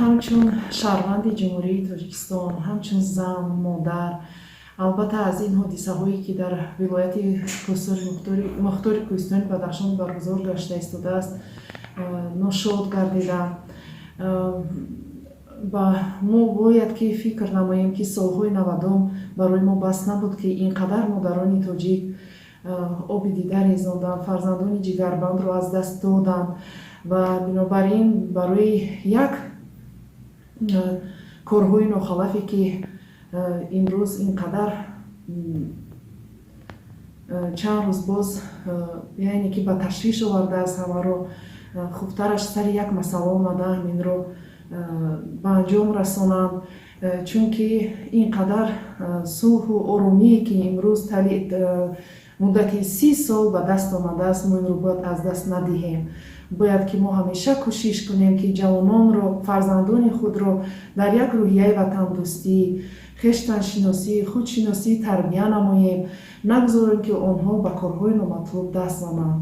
Ҳамчун шаҳрванди Ҷумҳурии Тоҷикистон, ҳамчун зан, модар, албатта, аз ин ҳодисаҳое, ки дар вилояти Мухтори Кӯҳистони Бадахшон баргузор гашта истодааст, ношод гардидам. Ба мо бояд ки фикр намоем, ки солҳои 90-ум барои мо бас набуд, ки ин қадар модарони тоҷик оби дида резонданд, фарзандони ҷигарбандро аз даст доданд ва бинобар ин барои як корҳои нохалафе, ки имрӯз ин қадар чанд рӯз боз, яъне ки ба ташвиш овардааст ҳамаро, хубтараш сари як масъала омада, ҳаминро ба анҷом расонанд, чунки ин қадар сулҳу оромие, ки имрӯз муддати 30 сол ба даст омадааст, мо инро бояд аз даст надиҳем. Бояд ки мо ҳамеша кӯшиш кунем, ки ҷавононро, фарзандони худро дар як рӯҳияи ватандӯстӣ, хештаншиносӣ, худшиносӣ тарбия намоем, нагузорем, ки онҳо ба корҳои номатлуб даст зананд.